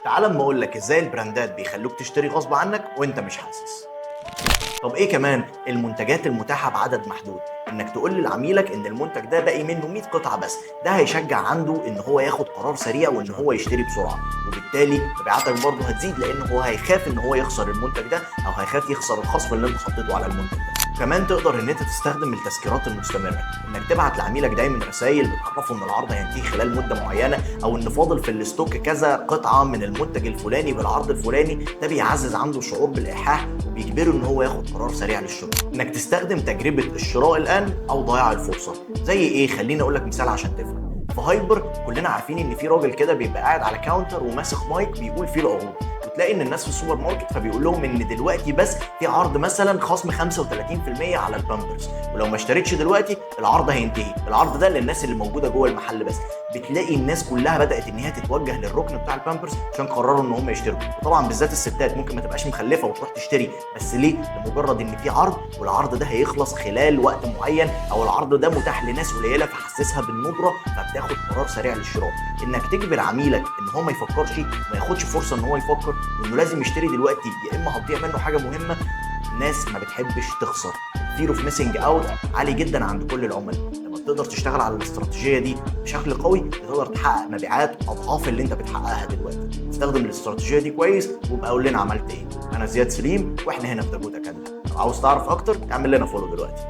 تعال اما اقول لك ازاي البراندات بيخلوك تشتري غصب عنك وانت مش حاسس. طب ايه كمان؟ المنتجات المتاحة بعدد محدود، انك تقول لعميلك ان المنتج ده باقي منه 100 قطعه بس، ده هيشجع عنده ان هو ياخد قرار سريع وان هو يشتري بسرعه، وبالتالي مبيعاتك برضه هتزيد، لان هو هيخاف ان هو يخسر المنتج ده او هيخاف يخسر الخصم اللي انت حطيته على المنتج ده. كمان تقدر ان انت تستخدم التذكيرات المستمره، انك تبعت لعميلك دايما رسائل بتعرفه ان العرض هينتهي خلال مده معينه، او ان فاضل في ال stock كذا قطعه من المنتج الفلاني بالعرض الفلاني. ده بيعزز عنده شعور بالالحاح وبيجبره ان هو ياخد قرار سريع للشراء. انك تستخدم تجربه الشراء الان او ضياع الفرصه. زي ايه؟ خليني اقول لك مثال عشان تفهم. في هايبر كلنا عارفين ان في راجل كده بيبقى قاعد على counter وماسك مايك بيقول فيه العروض، وتلاقي ان الناس في السوبر ماركت فبيقول لهم ان دلوقتي بس في عرض مثلا خصم 35% على البامبرز، ولو ما اشتريتش دلوقتي العرض هينتهي. العرض ده للناس اللي موجودة جوه المحل بس. بتلاقي الناس كلها بدات ان هي تتوجه للركن بتاع البامبرز عشان قرروا ان هم يشتروا، وطبعا بالذات الستات ممكن ما تبقاش مخلفه وتروح تشتري، بس ليه؟ لمجرد ان في عرض، والعرض ده هيخلص خلال وقت معين، او العرض ده متاح لناس قليله، فحسسها بالندره فبتاخد قرار سريع للشراء. انك تجبر عميلك ان هو ما يفكرش وما ياخدش فرصة ان هو يفكر وانه لازم يشتري دلوقتي يا اما هتضيع منه حاجة مهمه. الناس ما بتحبش تخسر، fear of missing out عالي جدا عند كل العملاء. لما بتقدر تشتغل على الاستراتيجية دي بشكل قوي بتقدر تحقق مبيعات اضعاف اللي انت بتحققها دلوقتي. استخدم الاستراتيجية دي كويس وابقى قول لنا عملت ايه. انا زياد سليم واحنا هنا في داجوت اكاديمي. لو عاوز تعرف اكتر اعمل لنا follow دلوقتي.